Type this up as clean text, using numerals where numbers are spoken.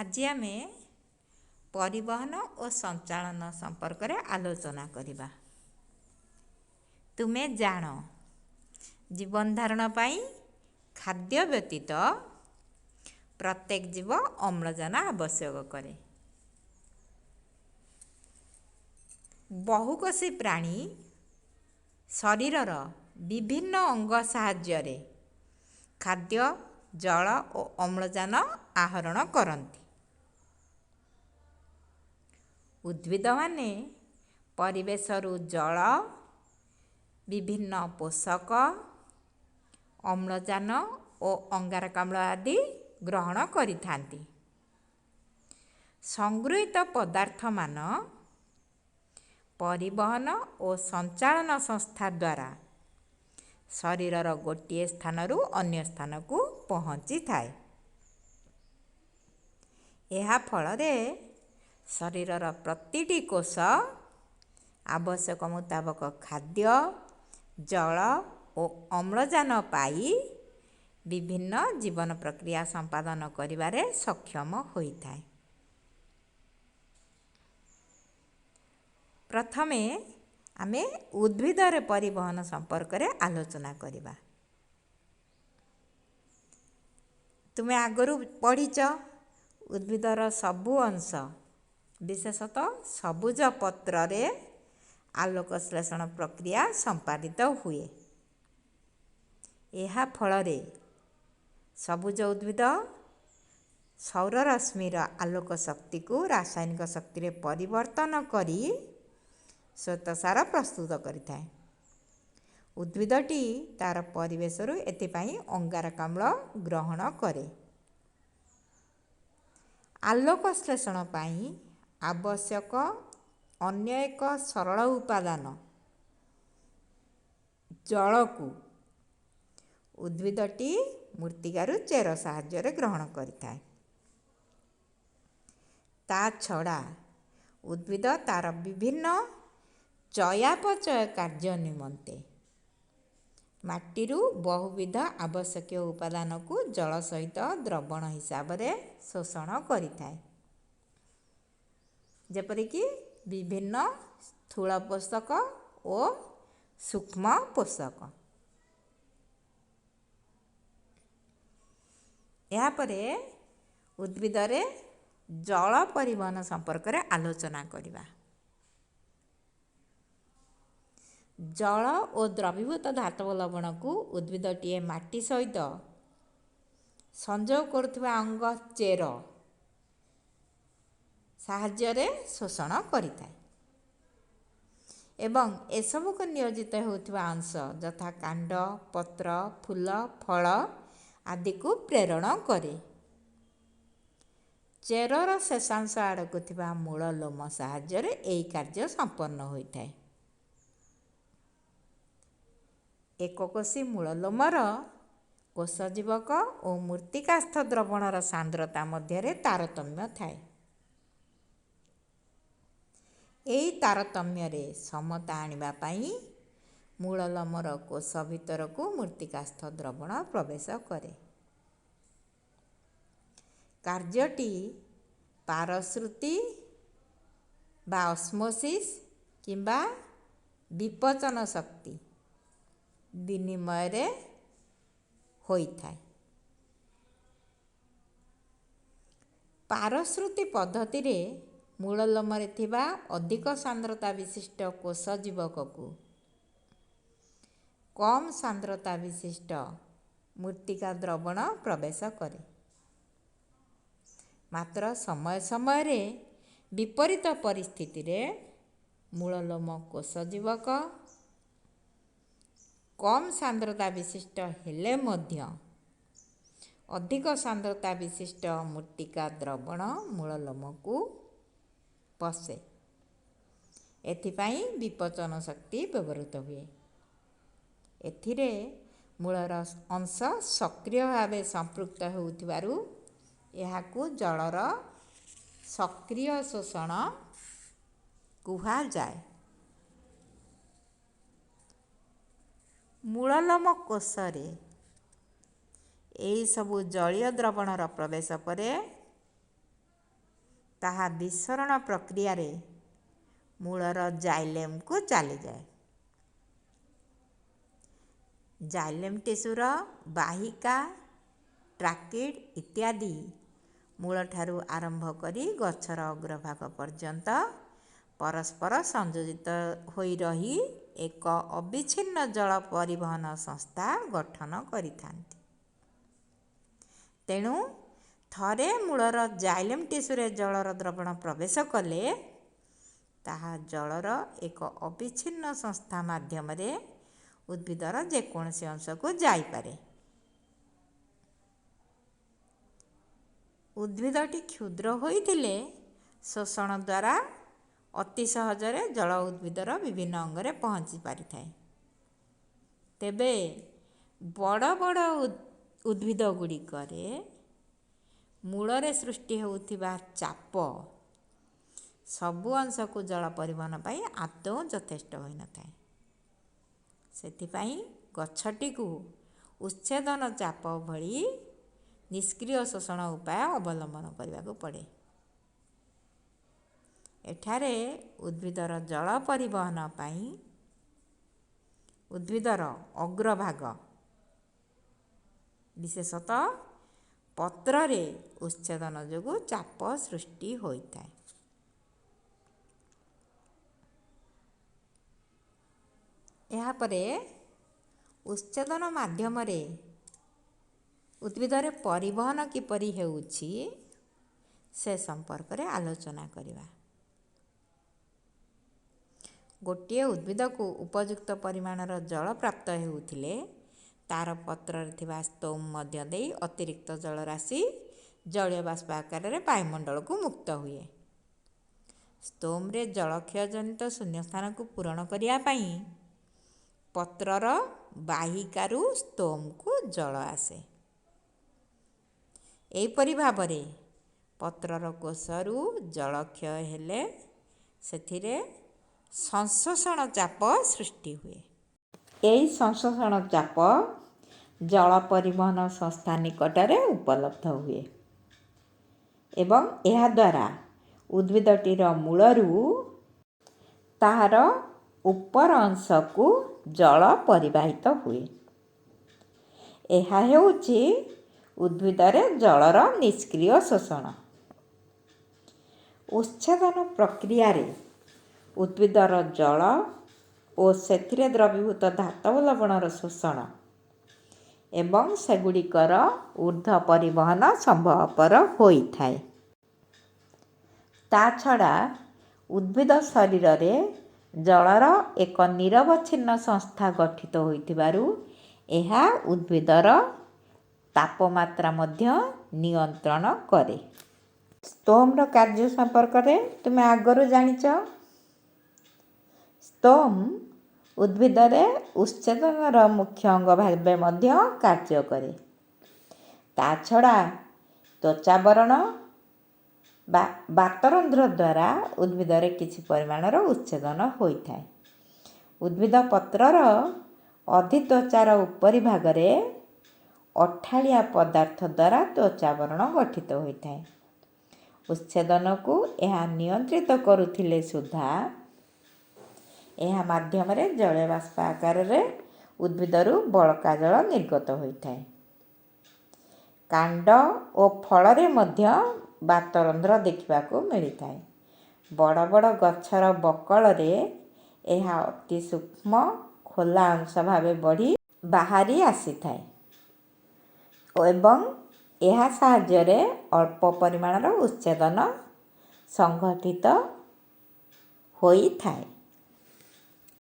ଆଜି ଆମେ ପରିବହନ ଓ ସଞ୍ଚାଳନ ସମ୍ପର୍କରେ ଆଲୋଚନା କରିବା। ତୁମେ ଜାଣ, ଜୀବନ ଧାରଣ ପାଇଁ ଖାଦ୍ୟ ବ୍ୟତୀତ ପ୍ରତ୍ୟେକ ଜୀବ ଅମ୍ଳଜାନ ଆବଶ୍ୟକ କରେ। ବହୁକୋଷୀ ପ୍ରାଣୀ ଶରୀରର ବିଭିନ୍ନ ଅଙ୍ଗ ସାହାଯ୍ୟରେ ଖାଦ୍ୟ, ଜଳ ଓ ଅମ୍ଳଜାନ ଆହରଣ କରନ୍ତି। ଉଦ୍ଭିଦମାନେ ପରିବେଶରୁ ଜଳ, ବିଭିନ୍ନ ପୋଷକ, ଅମ୍ଳଜାନ ଓ ଅଙ୍ଗାରକାମ୍ଳ ଆଦି ଗ୍ରହଣ କରିଥାନ୍ତି। ସଂଗୃହୀତ ପଦାର୍ଥମାନ ପରିବହନ ଓ ସଞ୍ଚାଳନ ସଂସ୍ଥା ଦ୍ୱାରା ଶରୀରର ଗୋଟିଏ ସ୍ଥାନରୁ ଅନ୍ୟ ସ୍ଥାନକୁ ପହଞ୍ଚିଥାଏ। ଏହା ଫଳରେ ଶରୀରର ପ୍ରତିଟି କୋଷ ଆବଶ୍ୟକ ମୁତାବକ ଖାଦ୍ୟ, ଜଳ ଓ ଅମ୍ଳଜାନ ପାଇ ବିଭିନ୍ନ ଜୀବନ ପ୍ରକ୍ରିୟା ସମ୍ପାଦନ କରିବାରେ ସକ୍ଷମ ହୋଇଥାଏ। ପ୍ରଥମେ ଆମେ ଉଦ୍ଭିଦରେ ପରିବହନ ସମ୍ପର୍କରେ ଆଲୋଚନା କରିବା। ତୁମେ ଆଗରୁ ପଢ଼ିଛ, ଉଦ୍ଭିଦର ସବୁ ଅଂଶ, ବିଶେଷତଃ ସବୁଜ ପତ୍ରରେ ଆଲୋକ ଶ୍ଳେଷଣ ପ୍ରକ୍ରିୟା ସମ୍ପାଦିତ ହୁଏ। ଏହା ଫଳରେ ସବୁଜ ଉଦ୍ଭିଦ ସୌର ରଶ୍ମିର ଆଲୋକ ଶକ୍ତିକୁ ରାସାୟନିକ ଶକ୍ତିରେ ପରିବର୍ତ୍ତନ କରି ଶ୍ୱେତସାର ପ୍ରସ୍ତୁତ କରିଥାଏ। ଉଦ୍ଭିଦଟି ତା'ର ପରିବେଶରୁ ଏଥିପାଇଁ ଅଙ୍ଗାରକାମ୍ଳ ଗ୍ରହଣ କରେ। ଆଲୋକ ଶ୍ଳେଷଣ ପାଇଁ ଆବଶ୍ୟକ ଅନ୍ୟ ଏକ ସରଳ ଉପାଦାନ ଜଳକୁ ଉଦ୍ଭିଦଟି ମୃତ୍ତିକାରୁ ଚେର ସାହାଯ୍ୟରେ ଗ୍ରହଣ କରିଥାଏ। ତା ଛଡ଼ା ଉଦ୍ଭିଦ ତା'ର ବିଭିନ୍ନ ଚୟାପଚୟ କାର୍ଯ୍ୟ ନିମନ୍ତେ ମାଟିରୁ ବହୁବିଧ ଆବଶ୍ୟକୀୟ ଉପାଦାନକୁ ଜଳ ସହିତ ଦ୍ରବଣ ହିସାବରେ ଶୋଷଣ କରିଥାଏ, ଯେପରିକି ବିଭିନ୍ନ ସ୍ଥୂଳ ପୋଷକ ଓ ସୂକ୍ଷ୍ମ ପୋଷକ। ଏହାପରେ ଉଦ୍ଭିଦରେ ଜଳ ପରିବହନ ସମ୍ପର୍କରେ ଆଲୋଚନା କରିବା। ଜଳ ଓ ଦ୍ରବୀଭୂତ ଧାତବ ଲବଣକୁ ଉଦ୍ଭିଦଟିଏ ମାଟି ସହିତ ସଂଯୋଗ କରୁଥିବା ଅଙ୍ଗ ଚେର ସାହାଯ୍ୟରେ ଶୋଷଣ କରିଥାଏ ଏବଂ ଏସବୁକୁ ନିୟୋଜିତ ହେଉଥିବା ଅଂଶ ଯଥା କାଣ୍ଡ, ପତ୍ର, ଫୁଲ, ଫଳ ଆଦିକୁ ପ୍ରେରଣ କରେ। ଚେରର ଶେଷାଂଶ ଆଡ଼କୁ ଥିବା ମୂଳ ଲୋମ ସାହାଯ୍ୟରେ ଏହି କାର୍ଯ୍ୟ ସମ୍ପନ୍ନ ହୋଇଥାଏ। ଏକକୋଷୀ ମୂଳ ଲୋମର କୋଷଜୀବକ ଓ ମୃତ୍ତିକାସ୍ଥ ଦ୍ରବଣର ସାନ୍ଦ୍ରତା ମଧ୍ୟରେ ତାରତମ୍ୟ ଥାଏ। ଏହି ତାରତମ୍ୟରେ ସମତା ଆଣିବା ପାଇଁ ମୂଳ ଲୋମର କୋଷ ଭିତରକୁ ମୃତ୍ତିକାସ୍ଥ ଦ୍ରବଣ ପ୍ରବେଶ କରେ। କାର୍ଯ୍ୟଟି ପାରଶ୍ରୁତି ବା ଅସ୍ମୋସିସ୍ କିମ୍ବା ବିପଚନ ଶକ୍ତି ବିନିମୟରେ ହୋଇଥାଏ। ପାରଶ୍ରୁତି ପଦ୍ଧତିରେ ମୂଳ ଲୋମରେ ଥିବା ଅଧିକ ସାନ୍ଦ୍ରତା ବିଶିଷ୍ଟ କୋଷ ଜୀବକକୁ କମ୍ ସାନ୍ଦ୍ରତା ବିଶିଷ୍ଟ ମୃତ୍ତିକା ଦ୍ରବଣ ପ୍ରବେଶ କରେ। ମାତ୍ର ସମୟ ସମୟରେ ବିପରୀତ ପରିସ୍ଥିତିରେ ମୂଳ ଲୋମ କୋଷ ଜୀବକ କମ୍ ସାନ୍ଦ୍ରତା ବିଶିଷ୍ଟ ହେଲେ ମଧ୍ୟ ଅଧିକ ସାନ୍ଦ୍ରତା ବିଶିଷ୍ଟ ମୃତ୍ତିକା ଦ୍ରବଣ ମୂଳ ଲୋମକୁ ପଶେ। ଏଥିପାଇଁ ବିପଚନ ଶକ୍ତି ବ୍ୟବହୃତ ହୁଏ। ଏଥିରେ ମୂଳର ଅଂଶ ସକ୍ରିୟ ଭାବେ ସମ୍ପୃକ୍ତ ହେଉଥିବାରୁ ଏହାକୁ ଜଳର ସକ୍ରିୟ ଶୋଷଣ କୁହାଯାଏ। ମୂଳଲୋମ କୋଷରେ ଏହିସବୁ ଜଳୀୟ ଦ୍ରବଣର ପ୍ରବେଶ ପରେ ତାହା ବିସରଣ ପ୍ରକ୍ରିୟାରେ ମୂଳର ଜାଇଲେମ୍‌କୁ ଚାଲିଯାଏ। ଜାଇଲେମ୍ ଟିସ୍ୟୁର ବାହିକା, ଟ୍ରାକିଡ୍ ଇତ୍ୟାଦି ମୂଳଠାରୁ ଆରମ୍ଭ କରି ଗଛର ଅଗ୍ରଭାଗ ପର୍ଯ୍ୟନ୍ତ ପରସ୍ପର ସଂଯୋଜିତ ହୋଇ ରହି ଏକ ଅବିଚ୍ଛିନ୍ନ ଜଳ ପରିବହନ ସଂସ୍ଥା ଗଠନ କରିଥାନ୍ତି। ତେଣୁ ଥରେ ମୂଳର ଜାଇଲେମ୍ ଟିସ୍ୟୁରେ ଜଳର ଦ୍ରବଣ ପ୍ରବେଶ କଲେ ତାହା ଜଳର ଏକ ଅବିଚ୍ଛିନ୍ନ ସଂସ୍ଥା ମାଧ୍ୟମରେ ଉଦ୍ଭିଦର ଯେକୌଣସି ଅଂଶକୁ ଯାଇପାରେ। ଉଦ୍ଭିଦଟି କ୍ଷୁଦ୍ର ହୋଇଥିଲେ ଶୋଷଣ ଦ୍ୱାରା ଅତି ସହଜରେ ଜଳ ଉଦ୍ଭିଦର ବିଭିନ୍ନ ଅଙ୍ଗରେ ପହଞ୍ଚି ପାରିଥାଏ। ତେବେ ବଡ଼ ବଡ଼ ଉଦ୍ଭିଦଗୁଡ଼ିକରେ ମୂଳରେ ସୃଷ୍ଟି ହେଉଥିବା ଚାପ ସବୁ ଅଂଶକୁ ଜଳ ପରିବହନ ପାଇଁ ଆଦୌ ଯଥେଷ୍ଟ ହୋଇନଥାଏ। ସେଥିପାଇଁ ଗଛଟିକୁ ଉଚ୍ଛେଦନ ଚାପ ଭଳି ନିଷ୍କ୍ରିୟ ଶୋଷଣ ଉପାୟ ଅବଲମ୍ବନ କରିବାକୁ ପଡ଼େ। ଏଠାରେ ଉଦ୍ଭିଦର ଜଳ ପରିବହନ ପାଇଁ ଉଦ୍ଭିଦର ଅଗ୍ରଭାଗ, ବିଶେଷତଃ ପତ୍ରରେ ଉଚ୍ଛେଦନ ଯୋଗୁଁ ଚାପ ସୃଷ୍ଟି ହୋଇଥାଏ। ଏହାପରେ ଉଚ୍ଛେଦନ ମାଧ୍ୟମରେ ଉଦ୍ଭିଦରେ ପରିବହନ କିପରି ହେଉଛି ସେ ସମ୍ପର୍କରେ ଆଲୋଚନା କରିବା। ଗୋଟିଏ ଉଦ୍ଭିଦକୁ ଉପଯୁକ୍ତ ପରିମାଣର ଜଳ ପ୍ରାପ୍ତ ହେଉଥିଲେ ତା'ର ପତ୍ରରେ ଥିବା ସ୍ତୋମ୍ ମଧ୍ୟ ଦେଇ ଅତିରିକ୍ତ ଜଳରାଶି ଜଳୀୟ ବାଷ୍ପ ଆକାରରେ ବାୟୁମଣ୍ଡଳକୁ ମୁକ୍ତ ହୁଏ। ସ୍ତୋମ୍‌ରେ ଜଳକ୍ଷୟଜନିତ ଶୂନ୍ୟସ୍ଥାନକୁ ପୂରଣ କରିବା ପାଇଁ ପତ୍ରର ବାହିକାରୁ ସ୍ତୋମ୍‌କୁ ଜଳ ଆସେ। ଏହିପରି ଭାବରେ ପତ୍ରର କୋଷରୁ ଜଳକ୍ଷୟ ହେଲେ ସେଥିରେ ସଂଶୋଷଣ ଚାପ ସୃଷ୍ଟି ହୁଏ। ଏହି ସଂଶୋଷଣ ଚାପ ଜଳ ପରିବହନ ସଂସ୍ଥା ନିକଟରେ ଉପଲବ୍ଧ ହୁଏ ଏବଂ ଏହାଦ୍ୱାରା ଉଦ୍ଭିଦଟିର ମୂଳରୁ ତାହାର ଉପର ଅଂଶକୁ ଜଳ ପରିବାହିତ ହୁଏ। ଏହା ହେଉଛି ଉଦ୍ଭିଦରେ ଜଳର ନିଷ୍କ୍ରିୟ ଶୋଷଣ। ଉଚ୍ଛେଦନ ପ୍ରକ୍ରିୟାରେ ଉଦ୍ଭିଦର ଜଳ ଓ ସେଥିରେ ଦ୍ରବୀଭୂତ ଧାତବ ଲବଣର ଶୋଷଣ ଏବଂ ସେଗୁଡ଼ିକର ଊର୍ଦ୍ଧ୍ୱ ପରିବହନ ସମ୍ଭବପର ହୋଇଥାଏ। ତା'ଛଡ଼ା ଉଦ୍ଭିଦ ଶରୀରରେ ଜଳର ଏକ ନିରବଚ୍ଛିନ୍ନ ସଂସ୍ଥା ଗଠିତ ହୋଇଥିବାରୁ ଏହା ଉଦ୍ଭିଦର ତାପମାତ୍ରା ମଧ୍ୟ ନିୟନ୍ତ୍ରଣ କରେ। ସ୍ତୋମ୍‌ର କାର୍ଯ୍ୟ ସମ୍ପର୍କରେ ତୁମେ ଆଗରୁ ଜାଣିଛ। ସ୍ତୋମ୍ ଉଦ୍ଭିଦରେ ଉଚ୍ଛେଦନର ମୁଖ୍ୟ ଅଙ୍ଗ ଭାବେ ମଧ୍ୟ କାର୍ଯ୍ୟ କରେ। ତା'ଛଡ଼ା ତ୍ୱଚାବରଣ ବା ବାତରନ୍ଧ୍ର ଦ୍ୱାରା ଉଦ୍ଭିଦରେ କିଛି ପରିମାଣର ଉଚ୍ଛେଦନ ହୋଇଥାଏ। ଉଦ୍ଭିଦ ପତ୍ରର ଅଧିତ୍ୱଚାର ଉପରିଭାଗରେ ଅଠାଳିଆ ପଦାର୍ଥ ଦ୍ୱାରା ତ୍ୱଚାବରଣ ଗଠିତ ହୋଇଥାଏ। ଉଚ୍ଛେଦନକୁ ଏହା ନିୟନ୍ତ୍ରିତ କରୁଥିଲେ ସୁଦ୍ଧା ଏହା ମାଧ୍ୟମରେ ଜଳୀୟବାଷ୍ପ ଆକାରରେ ଉଦ୍ଭିଦରୁ ବଳକା ଜଳ ନିର୍ଗତ ହୋଇଥାଏ। କାଣ୍ଡ ଓ ଫଳରେ ମଧ୍ୟ ବାତରନ୍ଧ୍ର ଦେଖିବାକୁ ମିଳିଥାଏ। ବଡ଼ ବଡ଼ ଗଛର ବକଳରେ ଏହା ଅତି ସୂକ୍ଷ୍ମ ଖୋଲା ଅଂଶ ଭାବେ ବଢ଼ି ବାହାରି ଆସିଥାଏ ଏବଂ ଏହା ସାହାଯ୍ୟରେ ଅଳ୍ପ ପରିମାଣର ଉଚ୍ଛେଦନ ସଂଘଟିତ ହୋଇଥାଏ।